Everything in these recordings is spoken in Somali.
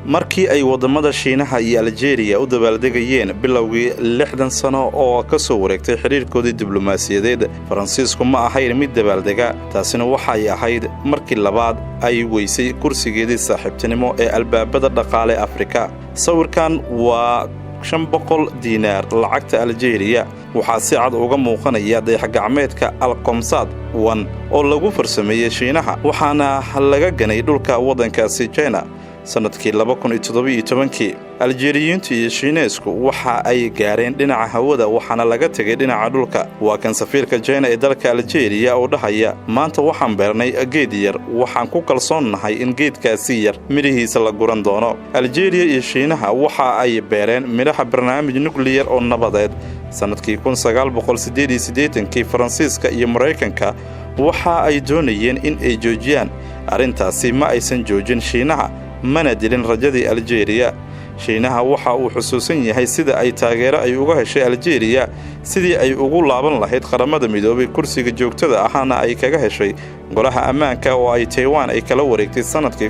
Markii ay waddamada Shiinaha iyo Aljeeriya u dabaaldegayeen bilowgii 60 sano oo ka soo wareegtay xidhiirkoodii diblomaasiyadeed, Faransiisku ma ahayn mid dabaaldega. Taasina waxay ahayd markii labaad ay weysay kursigeedii saaxiibtinimo ee albaabada dhaqaale Afrika. Sawirkan waa 500 diinaar lacagta Aljeeriya. Waxaa si cad uga muuqanaya dayaxgacmeedka Alkomsad 1 oo lagu farsameeyey Shiinaha, waxaana laga ganay dhulka waddankaasi China sannadkii 2017-kii. Aljeeriyiintu iyo Shiineysku waxa ay gaareen dhinaca hawada, waxaana laga tegay dhinaca dhulka. Waa kan safiirka China ee dalka Aljeeriya oo dhahaya: "Maanta waxaan beernay geed yar, waxaan ku kalsoonnahay in geedkaasi yar midhihiisa la guran doono." Aljeeriya iyo Shiinaha waxa ay beereen midhaha barnaamij nukliyar oo nabadeed sannadkii 1988-kii. Faransiiska iyo Maraykanka waxa ay doonayeen in ay joojiyaan arrintaasi. Ma aysan joojin Shiinaha, mana dilin rajadii Aljeeriya. Shiinaha waxa uu xusuusan yahay sida ay taageero ay uga heshay Aljeeriya sidii ay ugu laaban lahayd Qaramada Midoobay, kursiga joogtada ahaana ay kaga heshay Golaha Ammaanka oo ay Taiwan ay kala wareegtay sannadkii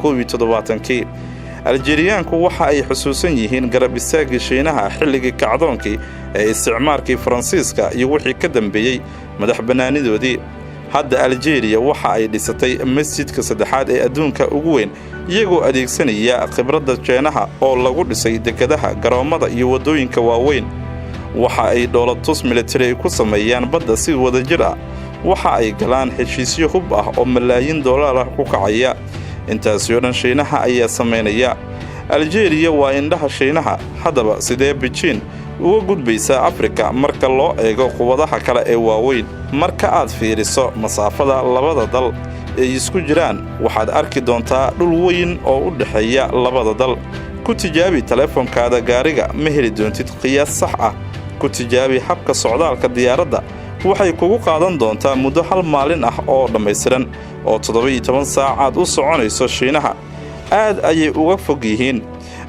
1971-kii. Aljeeriyaanku waxa ay xusuusan yihiin garab istaaggii Shiinaha xilligii kacdoonkii ee isticmaarkii Faransiiska iyo wixii ka dambeeyey madax bannaanidoodii. Hadda Aljeeriya waxa ay dhisatay masjidka saddexaad ee adduunka ugu weyn, iyagoo adeegsanaya khibradda Jeenaha oo lagu dhisay dekadaha, garoommada iyo waddooyinka waaweyn. Waxa ay dhoolatus militari ay ku sameeyaan badda si wadajir ah. Waxa ay galaan heshiisyo hub ah oo malaayiin dollar ah ku kacaya. Intaasi oo dhan Shiinaha ayaa samaynaya. Aljeeriya waa indhaha Shiinaha. Haddaba, sidee Beijing uga gudbaysaa Afrika marka loo eego quwadaha kale ee waaweyn? Marka aad fiiriso masaafada labada dal ay isku jiraan, waxaad arki doontaa dhul weyn oo u dhexeeya labada dal. Ku tijaabi teleefonkaada gaariga, ma heli doontid qiyaas sax ah. Ku tijaabi habka socdaalka diyaaradda, waxay kugu qaadan doontaa muddo hal maalin ah oo dhammaystiran oo 17 saac aad u soconayso. Shiinaha aad ayay uga fog yihiin,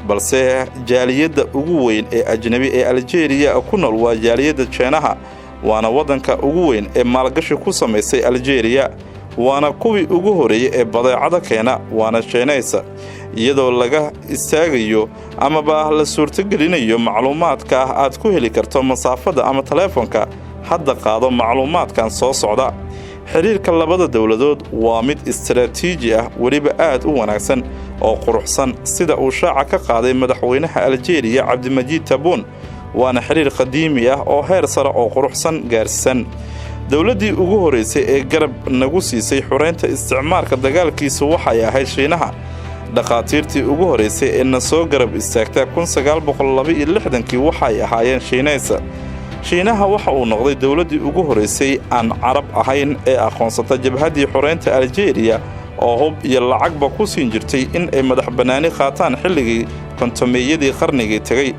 balse jaaliyadda ugu weyn ee ajnebi ee Aljeeriya ku nool waa jaaliyadda Jeenaha. Waana waddanka ugu weyn ee maalgashi ku samaysay Aljeeriya, waana kuwii ugu horreeyey ee badeecada keena, waana Jeenaysa. Iyadoo laga istaagayo amaba la suurtogelinayo macluumaadka aad ku heli karto masaafada ama teleefonka, hadda qaado macluumaadkan soo socda. Xidhiirka labada dowladood waa mid istaraatiiji ah, weliba aad u wanaagsan oo quruxsan, sida uu shaaca ka qaaday madaxweynaha Aljeeriya Cabdimajiid Tabuun. Waana xidhiir qadiimi ah oo heer sare oo quruxsan gaarsiisan. Dowladdii ugu horraysay ee garab nagu siisay xureynta isticmaarka dagaalkiisu waxay ahayd Shiinaha. Dhakhaatiirtii ugu horraysay ee na soo garab istaagta 1962-kii waxay ahaayeen Shiinaysa. Shiinaha waxa uu noqday dowladdii ugu horraysay aan Carab ahayn ee aqoonsata jabhaddii xoreynta Aljeeriya, oo hub iyo lacagba ku siin jirtay in ay madax bannaani qaataan xilligii kontomeeyadii qarnigii tegey.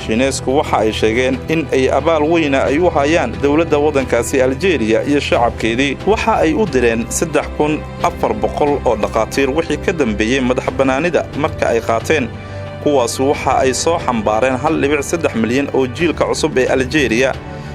Shiineysku waxa ay sheegeen in ay abaal weyna ay u hayaan dowladda waddankaasi Aljeeriya iyo shacabkeedii. Waxa ay u direen 3400 oo dhakhaatiir wixii ka dambeeyey madax bannaanida marka ay qaateen. Kuwaas waxa ay soo xambaareen 1.3 milyan oo jiilka cusub ee Aljeeriya.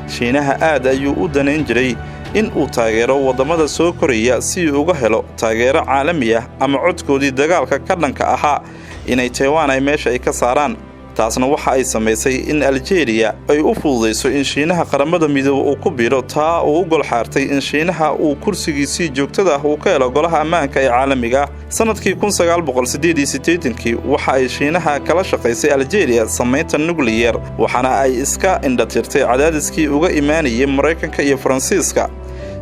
Shiinaha aad ayuu u danayn jiray in uu taageero waddamada soo koraya si uu uga helo taageero caalami ah ama codkoodii dagaalka ka dhanka ahaa inay Taiwan ay meesha ay ka saaraan. Taasna waxa ay samaysay in Aljeeriya ay u fududayso in Shiinaha Qaramada Midoobe uu ku biiro, taa uu u golxaartay in Shiinaha uu kursigiisii joogtada ah uu ka helo Golaha Ammaanka ee caalamiga ah. Sannadkii 1988-kii waxa ay Shiinaha kala shaqaysay Aljeeriya samaynta nukliyar, waxaana ay iska indhatirtay cadaadiskii uga imaanayay Maraykanka iyo Faransiiska.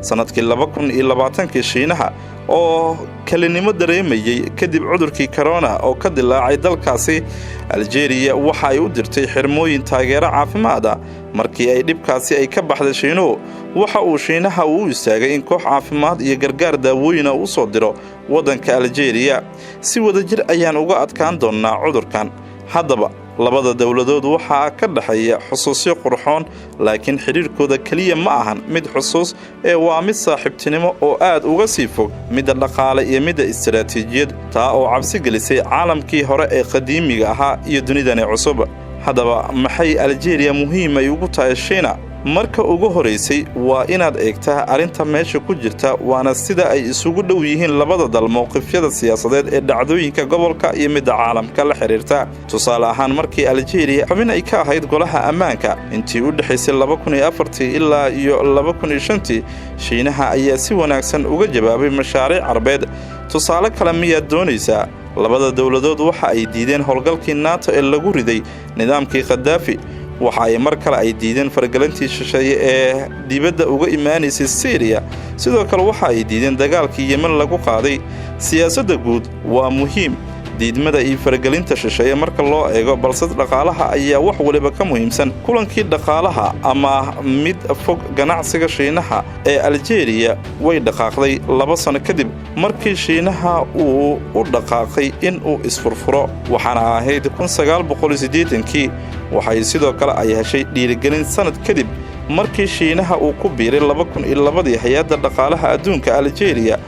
Sannadkii 2020-kii, Shiinaha oo kelinimo dareemayey kadib cudurkii korona oo ka dilaacay dalkaasi, Aljeeriya waxa ay u dirtay xirmooyin taageero caafimaad ah. Markii ay dhibkaasi ay ka baxday, Shiinuhu waxa uu Shiinaha uu u istaagay in koox caafimaad iyo gargaar daawooyina u soo diro waddanka Aljeeriya. Si wadajir ayaan uga adkaan doonnaa cudurkan. Haddaba, labada dowladood waxaa ka dhexeeya xusuusyo qurxoon, laakiin xidhiirkooda keliya ma ahan mid xusuus ee waa mid saaxiibtinimo oo aad uga sii fog midda dhaqaale iyo midda istaraatiijiyad, taa oo cabsi gelisay caalamkii hore ee qadiimiga ahaa iyo dunidani cusub. Haddaba, maxay Aljeeriya muhiim ay ugu tahay Shiina? Marka ugu horaysay, waa inaad eegtaa arrinta meesha ku jirta, waana sida ay isugu dhow yihiin labada dal mowqifyada siyaasadeed ee dhacdooyinka gobolka iyo midda caalamka la xidhiirta. Tusaale ahaan, markii Aljeeriya xubin ay ka ahayd Golaha Ammaanka intii u dhexaysay 2004-tii ilaa iyo 2005-tii, Shiinaha ayaa si wanaagsan uga jawaabay mashaariic Carbeed. Tusaale kale miyaad doonaysaa? Labada dowladood waxa ay diideen howlgalkii NATO ee lagu riday nidaamkii Khadaafi. Waxa ay mar kale ay diideen faragelintii shisheeye ee dibadda uga imaanaysay Syriya. Sidoo kale, waxa ay diideen dagaalkii Yemen lagu qaaday. Siyaasadda guud waa muhiim, diidmada iyo faragelinta shisheeye marka loo eego, balse dhaqaalaha ayaa wax waliba ka muhiimsan. Kulankii dhaqaalaha ama mid fog, ganacsiga Shiinaha ee Aljeeriya way dhaqaaqday 2 sano kadib markii Shiinaha uu u dhaqaaqay in uu isfurfuro, waxaana ahayd 1980-kii. Waxay sidoo kale ay heshay dhiirigelin sanad kadib markii Shiinaha uu ku biiray 2002-dii Hay'adda Dhaqaalaha Adduunka. Aljeeriya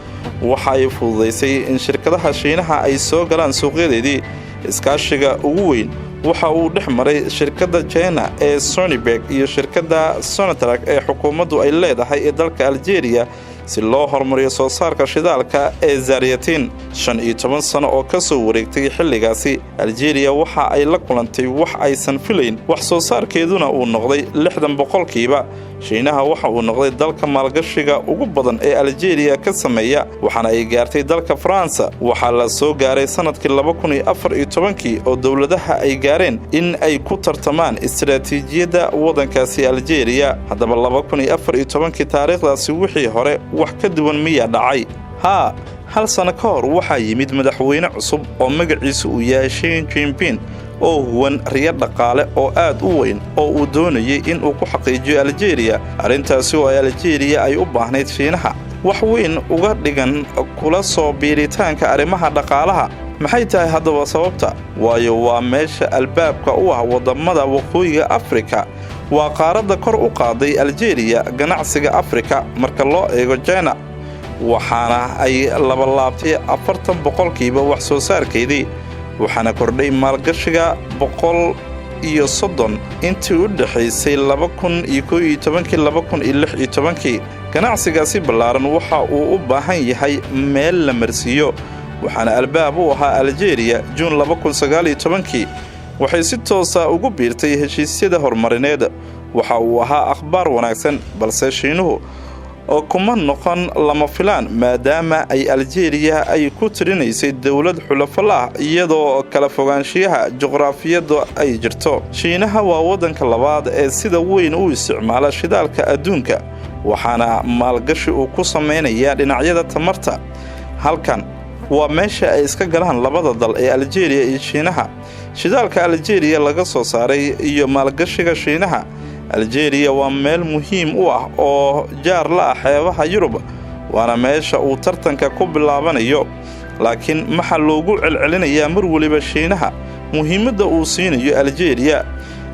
waxa ay fududaysay in shirkadaha Shiinaha ay soo galaan suuqyadeedii. Iskaashiga ugu weyn waxa uu dhex maray shirkadda China ee Sinopec iyo shirkadda Sonatrach ee xukuumaddu ay leedahay ee dalka Aljeeriya, si loo horumariyo soo saarka shidaalka ee Zaryatiin. 15 sano oo ka soo wareegtay xilligaasi, Aljeeriya waxa ay la kulantay wax aysan filayn, wax soo saarkeeduna uu noqday 60%. Shiinaha waxa uu noqday dalka maalgashiga ugu badan ee Aljeeriya ka sameeya, waxaana ay gaartay dalka Faransa. Waxaa la soo gaaray sanadkii 2014-kii oo dowladaha ay gaareen in ay ku tartamaan istaraatiijiyadda waddankaasi Aljeeriya. Haddaba, 2014-kii taariikhdaasi wixii hore wax ka duwan miyaa dhacay? Haa, hal sano ka hor waxaa yimid madaxweyne cusub oo magaciisu uu yahay Xi Jinping, oo huwan riyo dhaqaale oo aad u weyn oo uu doonayay in uu ku xaqiijiyo Aljeeriya. Arrintaasi oo ay Aljeeriya ay u baahnayd Shiinaha wax weyn uga dhigan kula soo biiritaanka arrimaha dhaqaalaha. Maxay tahay haddaba sababta? Waayo, waa meesha albaabka u ah waddammada Waqooyiga Afrika. Waa qaaradda kor u qaaday Aljeeriya ganacsiga Afrika marka loo eego China, waxaana ay labalaabtay 40% wax soo saarkeedii, waxaana kordhay maalgashiga 130 intii u dhexaysay 2011-kii 2016-kii. Ganacsigaasi ballaaran waxa uu u baahan yahay meel la marsiiyo, waxaana albaab u ahaa Aljeeriya. Juun 2019-kii waxay si toosa ugu biirtay heshiisyada horumarineed. Waxa uu ahaa akhbaar wanaagsan, balse Shiinuhu oo kuma noqon lama filaan, maadaama ay Aljeeriya ay ku tirinaysay dowlad xulafo la ah, iyadoo kala fogaanshiyaha juqraafiyaddu ay jirto. Shiinaha waa waddanka labaad ee sida weyn u isticmaala shidaalka adduunka, waxaana maalgashi uu ku samaynayaa dhinacyada tamarta. Halkan waa meesha ay iska galaan labada dal ee Aljeeriya iyo Shiinaha: shidaalka Aljeeriya laga soo saaray iyo maalgashiga Shiinaha. Aljeeriya waa meel muhiim u ah oo jaar la ah xeebaha Yurub, waana meesha uu tartanka ku bilaabanayo. Laakiin maxaa loogu celcelinayaa mar weliba Shiinaha muhiimadda uu siinayo Aljeeriya?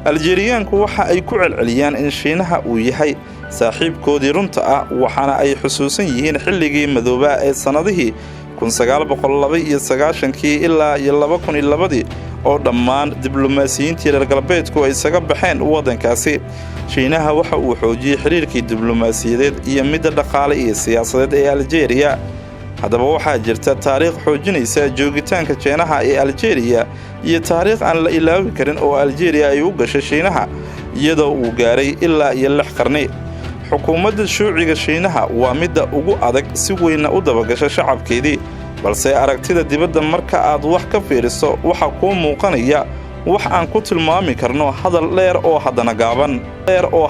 Aljeeriyaanku waxa ay ku celceliyaan in Shiinaha uu yahay saaxiibkoodii runta ah, waxaana ay xusuusan yihiin xilligii madoobaa ee sannadihii 1992-kii ilaa iyo 2002-dii, oo dhammaan diblomaasiyiintii reer galbeedku ay isaga baxeen waddankaasi. Shiinaha waxa uu xoojiyey xiriirkii diblomaasiyadeed iyo midda dhaqaale iyo siyaasadeed ee Aljeeriya. Haddaba, waxaa jirta taariikh xoojinaysa joogitaanka Shiinaha ee Aljeeriya iyo taariikh aan la ilaawi karin oo Aljeeriya ay u gashay Shiinaha, iyadoo uu gaaray ilaa iyo 6 qarni. Xukuumadda Shuuciga Shiinaha waa midda ugu adag, si weynna u dabagasha shacabkeedii, balse aragtida dibadda marka aad wax ka fiiriso, waxaa kuu muuqanaya wax aan ku tilmaami karno hadal dheer oo haddana gaaban dheer oo